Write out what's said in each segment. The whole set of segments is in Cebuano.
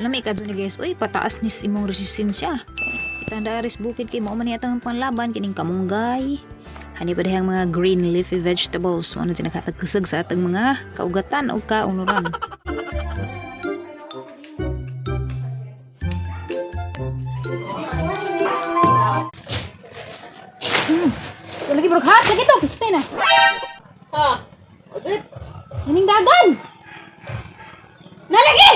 Lami ka ni guys, uy, pataas nis imong resistensya. Itanda aris bukid kay mao man yata ang panlaban kining kamunggay. Hani pa dihang mga green leafy vegetables mao na nakahatag kusog sa atong mga kaugatan o kaunuran. Lagi bro, hat lagi to, pistay na. Ha? Ulit. Ining dagan. Nalagi!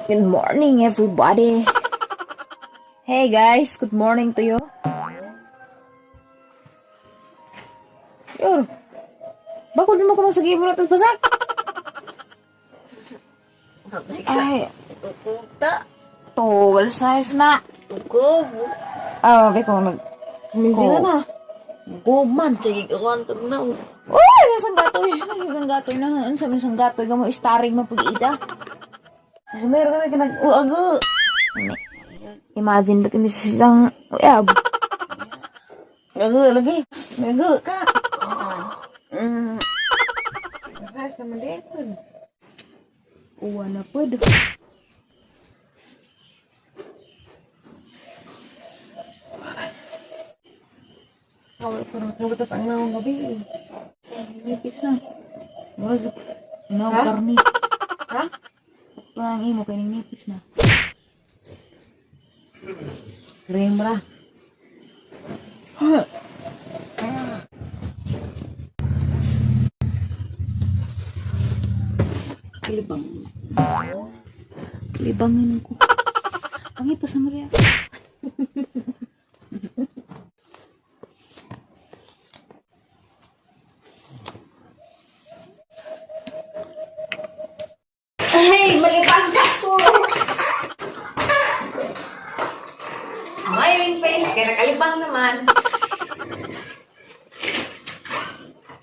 Good morning, everybody. Hey guys, good morning to you. Yor, bakod mo ko magsagi mo na basak. Ay, Tuta. tugal size na. Tukob. Ah, okay ko nag... Minsan na. Guman. Sige, kuwantog na. Uy, isang gatoy. Isang gatoy na. Ano sa isang gatoy? Gamo starring mo pag-ida. So, meron kami kanag... Uago. Imagine ba't hindi siyang... Uyab. Gago lagi. Gago ka. Guys, naman dito. Uwa na pwede. Kawal ko rin. Nagutas ang nawang gabi. Nipis na. Mura sa... No, karni. Ha? Ito ang imo kay ning nipis na. Cream ra. Kilibang. Kilibangin ko. Ang ipas na Maria. Hey, malibagsak ko! Smiling face, kaya nakalibang naman.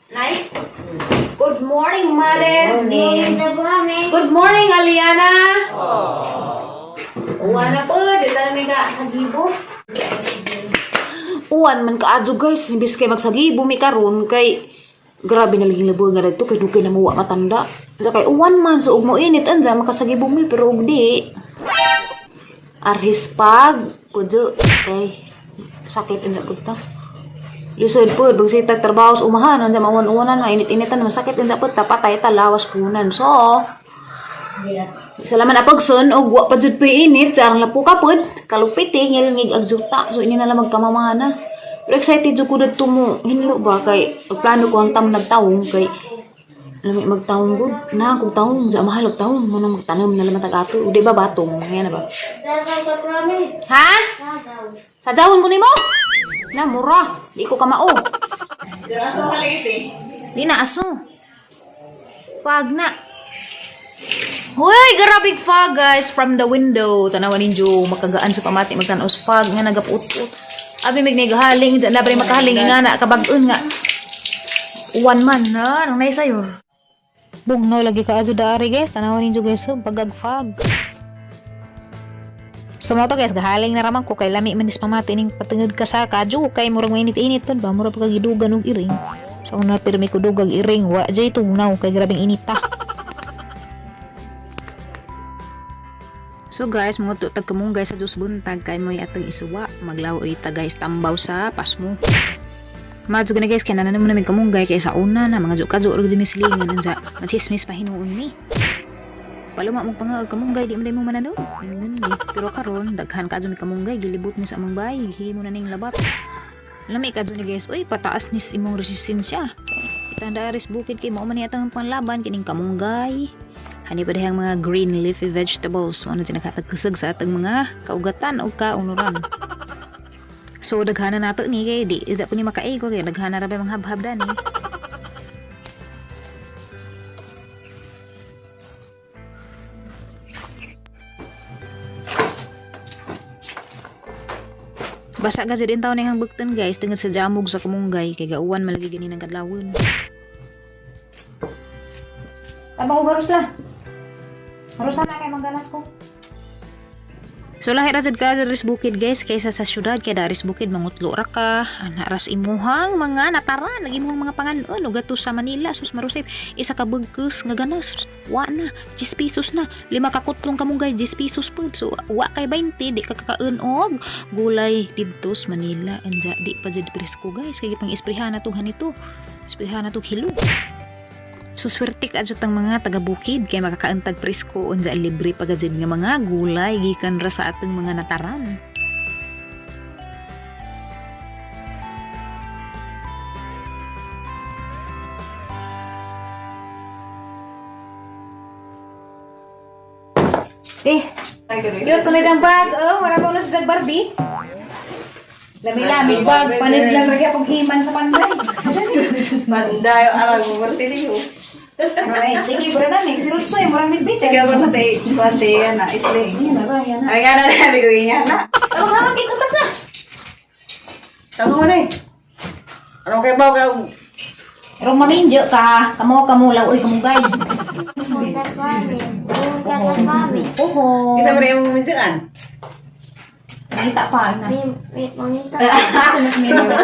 Nay? Good morning, Mother. Good morning. Good morning, Aliana. Uwan na po. Dito na may ka sagibo. Uwan man kaadyo guys. Imbis kay magsagibo mi karon kay grabe na laging labo nga dito kay dugay na muwa matanda. Sa kay uwan man so ug mo init anja makasagibo mi pero ug di. Arhis pag kudyo kay sakit ina pud ta. Lisod po, bagsitag trabaho sa umahan, nandiyan mauwan-uwanan, mainit-initan, masakit din dapat tapatay ta lawas punan. So, salaman apagson og wa pa jud pay init, sa arang lapo ka pod, kalupit eh, ngilngig ag juta. So ini na lang magkamamana. Pero excited jud ko dadto mo hinlo ba kay og plano ko ang tam nagtawong kay lami magtawong gud. Na kung tawong sa mahal og tawong mo nang magtanom na lang matag ato. Di ba batong? Ngayon na ba? Ha? Sadawon ko nimo? Na mura, di ko kamao. Di na aso. Fog na. Hoy, grabing fog guys from the window. Tanawan ninyo makagaan sa pamati magtan-aw sa fog nga nagapuot-puot. Abi mig nagahaling, na ba makahaling nga na kabag-on nga. Uwan man na, nang nay sayo. Bugno lagi ka adyo daari guys, tanawan ninyo guys, oh, bagag fog. So mo to guys, gahaling na raman ko kay lami man is pamati ning patungod ka sa kadyo kay murag mainit-init pud ba, murag pa kagidugan og iring. So una pirmi ko dugag iring, wa jay tugnaw kay grabing init ta. So guys, mga tutag kamunggay sa Diyos buntag kay mo'y atong isuwa. Maglaw ta guys tambaw sa pasmo. Madyo na guys, kaya nanan mo namin kamunggay kay sa una na mga kadyo or di mislingan unsa. Machismis pa hinuon mi. Paluma mong pangag kamunggay di man mo manano. Ingon ni. Pero karon daghan ka mi kamunggay gilibot mi sa among bahay, himo na ning labat. Lami ka ni guys, uy pataas nis imong resistensya. Itanda aris bukid kay mao man yata ang panlaban kining kamunggay. Hani pa dihang mga green leafy vegetables mao na nakahatag kusog sa atong mga kaugatan o kaunuran. So daghana nato ni kay di ida po ni makaigo kay daghana ra ba mga habhab dani. Basa ka din taon ang bugtan, guys, tungod sa jamog sa kamunggay kay gauwan malagi gani ng kadlawon. Tabang ko garos la. Garos na kay mangganas ko. So lahi ra jud ka diri sa bukid, guys, kaysa sa syudad kay dari sa bukid mangutlo ra ka ana ras imuhang mga nataran lagi imong mga panganon ug adto sa Manila, sus marusip, isa ka bugkos nga ganas wa na 10 pesos na, lima ka kutlong kamunggay 10 pesos pud. So wa kay 20, di ka kakaon og gulay didto sa Manila. Anja di pa jud presko, guys, kay gipang isprehan na tong hanito, isprehan na tong hilo. So swerte ka jud tang mga taga bukid kay makakaantag presko unsa libre pa gud nga mga gulay gikan ra sa atong mga nataran. Eh, yun ko na bag. Oh, mura ko na sa Barbie. Lami-lami bag, panid lang ra gyapon himan sa panday. Manday arang mo martilyo. Alright, sige, bro na ni si Rutsoy, murang nagbit. Kaya ba sa te yan na isling. Yan na ba, yan na. Ay nga na sabi ko yan na. Tawag hawak kay kutas na. Tango mo na eh. Ano kay ba ka? Rong maminjo ka, kamo kamo laoy kamugay. Oho. Kita mo rin yung minsan. Nakita pa na. Ito mas meron ka.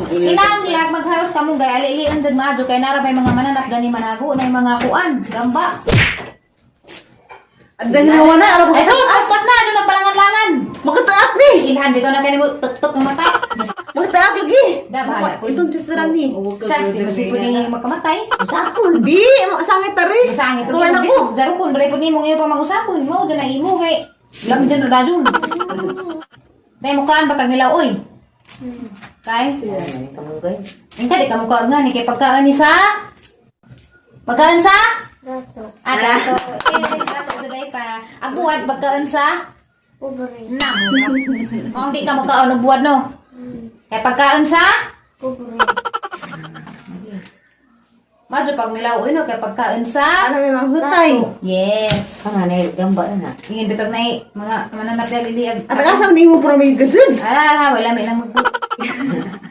Kinahanglan magharos kamunggay alilian jud maadyo kay nara bay mga mananap gani manago na mga kuan, gamba. Ang dali mo na alam ko. Ay sus, aspas na adyo nagpalangan-langan. Makataak ni. Ilhan bitaw na kani mo tuktok ng mata. Makataak lagi. Da bahala ko. Itong sisteran ni. Char, di ba si puning magkamatay? Usapon di, sangit ta rin. Masangit to. Suwan ako. Jarukon, dre pud nimo ngayon pa mag-usapon. Mao dyan ang imo kay lam dyan radyon. Dai mukaan ba kag nila oy? Kay? Ingka di ka mukaan nga ni kay pagkaan ni sa Pagkaan sa? Dato. Ah, dato. Eh, dato sa pa. Ang buwad pagkaan sa? Pobre. Na. Kung di ka mukaan og buwad no. Kay pagkaan sa? Pobre. Madyo pag nilaw no kay pagkaan sa? Ano may manghutay. Yes. Gamba na. Ingin bitog na eh, mga mananap na liliag. At ang asam ni mo pero may gadun. Ah, wala may lang mag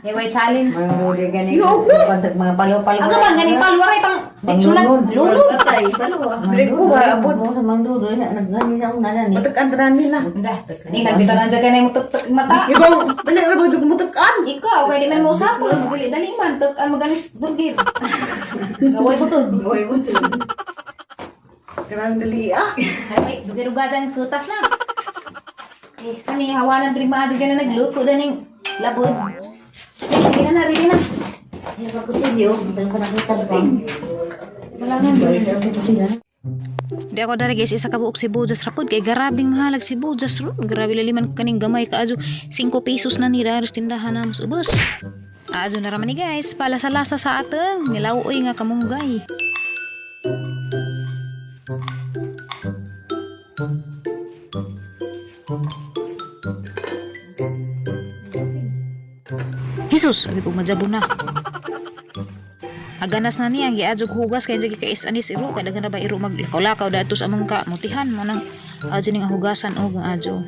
Hey, challenge. Manghuli gani. Yo, ko. Pantag mga palo-palo. Ang gaman ganing palwaray pang ditsulan. Lulu. Tatay, palo. Dili ko ba abot. Mo sa mangdudo na nagani sa una na ni. Matakan tanan nila. Dah, ni nagbitaw na dyan kanay mo tuk mata. Ibang, dali ra ba jud matakan? Ikaw, kaya di man mo usapon. Dili dali man tuk ang maganis burgir. Gaway butod. Boy mo. Karang dali ah. Ay, duga-dugadan kutas na. Eh, kani hawanan diri maadyo dyan na nagluto daning labod. Eh, hindi na na, ready na. Ay, ko studio, bitaw ko nakita ba. Di ako dari, guys, isa ka buok sibuyas ra pod kay garabing mahalag sibuyas ro. Grabe laliman kaning gamay kaadyo 5 pesos na ni dari sa tindahan na mas ubos. Aadyo na raman ni, guys, pala sa lasa sa ateng nilauoy nga kamunggay. Jesus, sabi ko majabo na. Aganas na niya, giadjog hugas kay jagi kais anis iro kay daghan na ba iro maglakaw-lakaw dato sa among ka mutihan mo nang adyo ning hugasan og ang adyo.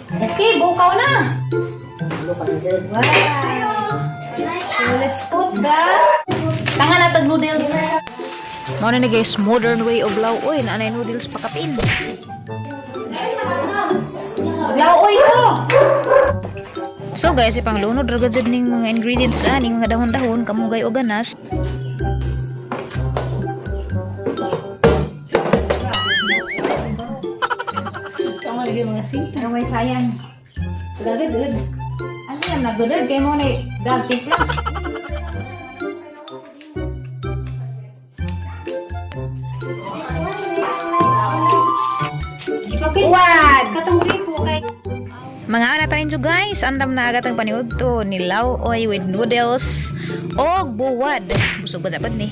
Okay, bukaw na. Wow. So let's put the tanga na tag noodles. Mao na ni, guys, modern way of laoy na anay noodles pakapin. Laoy ko. So guys, ipanglunod ra gud ning mga ingredients ra ning mga dahon-dahon, kamugay o ganas. Tama lagi mga sita. Pero may sayang. Gagad. Ano yan, nagudod kay mo ni dag timpla. Wad, katong gripo kay mga ana tanin guys, andam na agad ang paniudto ni Laoy with noodles og buwad. Busog ba dapat ni?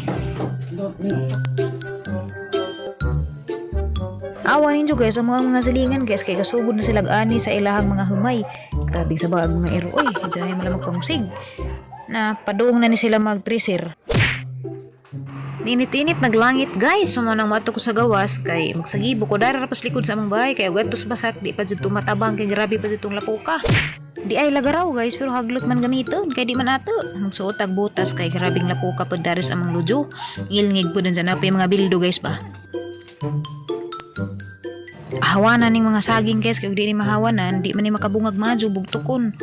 Awa ninyo, guys, ang mga silingan, guys, kay kasugod na sila ani sa ilahang mga humay. Grabe sa baag mga iro oy, diyan malamag pamusig. Na padung na ni sila mag-tracer. Ninit-init naglangit, guys. So nang mato ko sa gawas kay magsagibo ko dara pas likod sa among bahay kay ugatos basak di pa jud tumatabang kay grabe pa jud tong lapuka. Di ay lagaraw, guys, pero haglot man gamiton kay di man ato. Magsuot ag botas kay grabing lapuka pud dari sa among lujo. Ngilngig pud ang napay mga bildo, guys, ba. Hawanan ning mga saging, guys, kay ug di ni mahawanan, di man ni makabungag madyo bugtukon.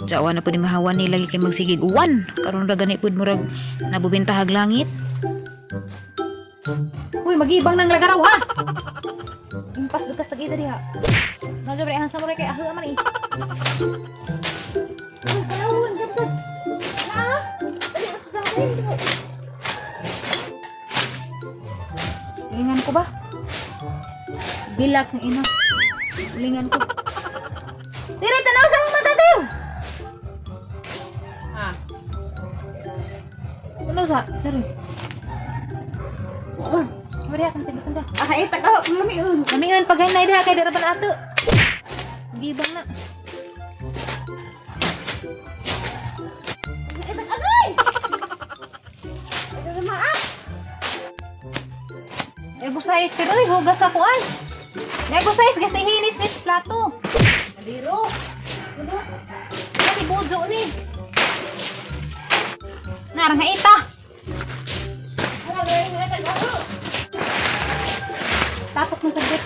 Jawa na pud ni mahawan ni lagi kay magsigig uwan. Karon ra gani pud murag nabubintahag langit. Uy, magibang ng lagaraw ha. Impas dekas tagi diha. Medyo bre ang samurai kay ahu man eh. Uy, kalawon gabsat. Na. Dali sa samurai. Lingan ko ba? Bilak ng ina. Lingan ko. Dire tanaw sa imong mata dir. Ah. Tanaw sa, dire. Mari akong tibasan ka. Ah, ay taga lami un. Namingan paghahinay diha kay dara pa na ato. Gibang na. Ay, agay! Ito na ah! Ego size pero uy hugas ako ay. Ego size kasi hinis nis plato. Diro. Ani bojo ni. Narang haita. Tapok ng saglit.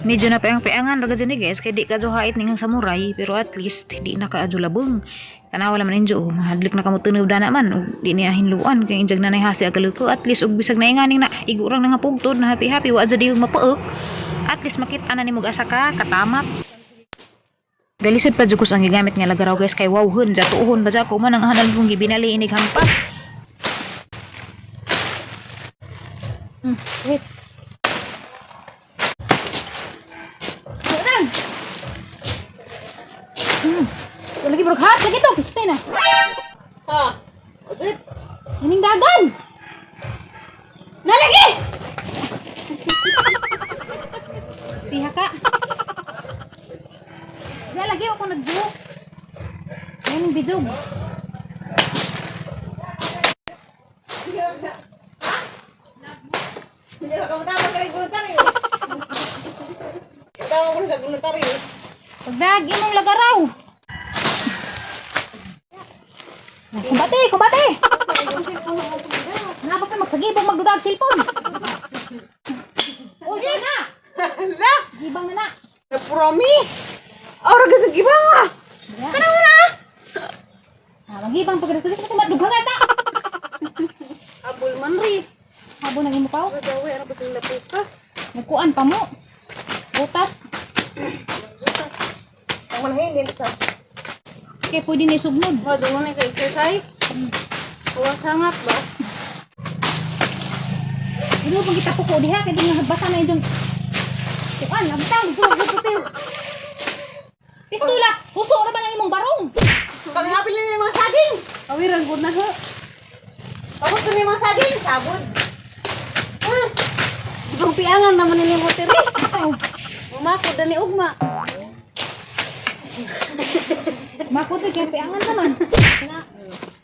Medyo na peang-peangan raga dyan eh, guys, kay di ka hait ning ang samurai, pero at least di na ka labong. Tanawa laman injo, oh, mahadlik na kamo tunob dana man, ug di niya hinluan kay injag nanay hasi agaluko, at least ug bisag nainganing na igurang na nga pugtod na happy happy wa jud yung mapaok. At least makita na nimo asa ka katamak. Dalisod pa jud ko sa ang gigamit nga lagaraw, guys, kay wowhon jatuhon ba ko man ang hanan kong gibinali inig hampa. Wait. Wala. Lagi bro, hat lagi to, piste na. Ha. Ulit. Ining dagan. Nalagi. Tiha ka. Diya lagi ako nagbuhok. Yan ang bidog. Hindi ka mutama kay voluntaryo. Tama ko sa voluntaryo. Pagdag imong lagaraw. Kumbate, kumbate. Napa pa magsagibong magdudag cellphone. Uy, na. Hala. Gibang na na. Promi. Ora ka sa giba. Tanaw na. Ah, magibang pag dito ko madugha nga ta. Abol man ri. Habo nang imo paw. Gawe ra ba ting lapuka? Nagkuan pa mo. Butas. Wala hindi sa. Kaya pwede na isugnod. Mo dungo na kay exercise. Kuha sangat ba? Hindi mo pag ko diha kay di nga basa na itong kuan, abtang gusto ko. Pistula, huso ra ba ng imong barong? Pangapil na yung mga saging. Awiran gud na ho. Pagod na yung mga saging. Sabod. Ah. Ibang piangan naman ni mo tiri. Umakod na ni Ugma. Makutoy kay piangan naman.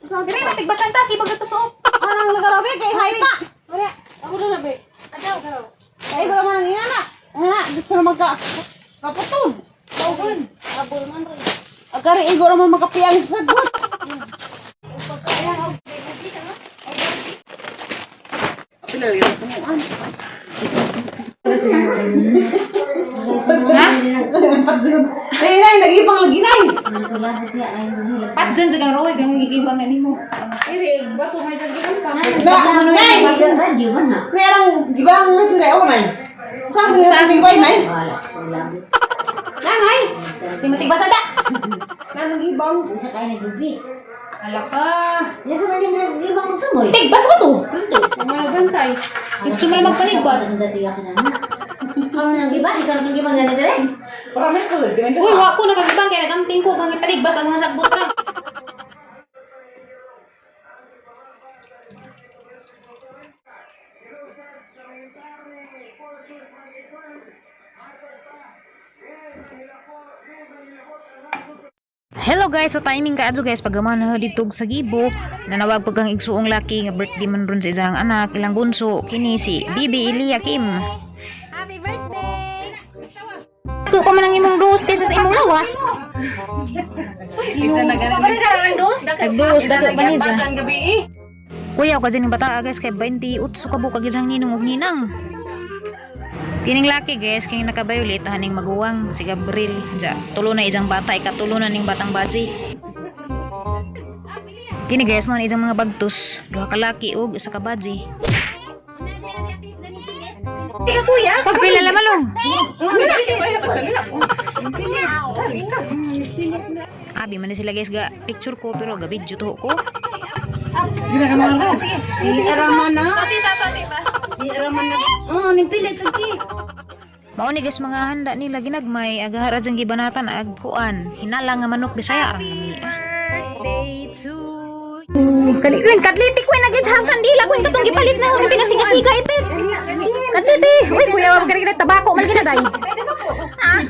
Diri matigbasan ta sibag ato suok. Anong lagaraw be kay hayta. Ora, Ako na labi. Adaw karaw. Kay ko man ang ingana. Nga gusto na magka kaputol. baugon. Abol man rin. Agari igo ra man makapiyang sa sagot. Pila lagi tumuan. Ha? Nay, nay, nag-ibang lagi nay. Pat dyan sa kang roy kang gigibang na nimo. Na, nay. Radyo man ha. Merong gibang na dyan oh nay. Sabi na ni Way nay. Wala. Wala. Nanay. Basta matigbasan ta. Nanang gibang. Isa kayo naglubi. Ala ka. Yan sa man din nag-ibang magkamoy. Tigbas mo to. Mga bantay. Ito mo na magpanigbas. Sa dati ka na na. Ikaw na nag-iba? Ikaw na nag-ibang na dire? Parami ko di man Uy, wa ko nakagibang kay nagamping ko kang ipanigbas ang mga sagbot ra. Hello guys, so timing ka adto guys pagkaman na dito sa Gibo, nanawag pag kang igsuong laki nga birthday man ron sa isang anak, ilang bunso kini si Bibi Elia Kim. Happy birthday! Ko pa man ang imong dos kaysa sa imong lawas. Nagdos dako pa niya. Kuya ka dyan yung bata guys kay 28 ka bukag isang ninong ug ninang. Kining laki guys kay nakabayolit haning maguwang si Gabriel. Ja, tulo na isang bata, ikatulo na ning batang baji. Kini guys mo ni isang mga bagtos, duha ka laki ug isa ka baji. Ika kuya! Pagpila lamalong. Abi man na sila guys ga picture ko pero ga video to ko. Iraman na. Iraman na. Oh, ning pilit ang cake. Mao ni guys mga handa nila ginagmay agahara jang gibanatan ag kuan hinala nga manok Bisaya ang lami. Birthday to Kani kwin kadliti kwin nagidhang kandila kwin katong gipalit na akong pinasiga-siga ipit. Kadliti. Uy kuya wa gari tabako man gina day. Ah.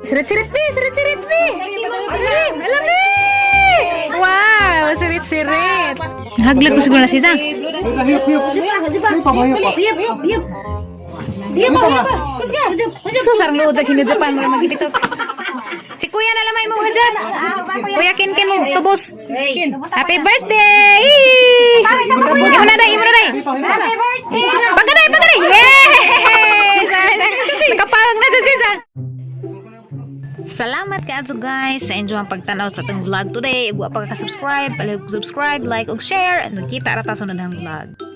Sirit-sirit bi, sirit-sirit bi. Alam, alam ni. Wow, sirit-sirit. Haglag ko siguro na siya. Susar lo sa kini Japan mo magtitok. Si kuya na lamay mo hajat. Kuya Ken Ken mo tubos. Happy birthday! Imo na day, imo na day. Happy birthday! Pagkaday, pagkaday. Yay! Nakapag na dyan siya. Salamat kaadto guys sa inyong pagtanaw sa atong vlog today. Ug wa pa ka subscribe, palihog subscribe, like ug share, and magkita ra ta sa sunod vlog.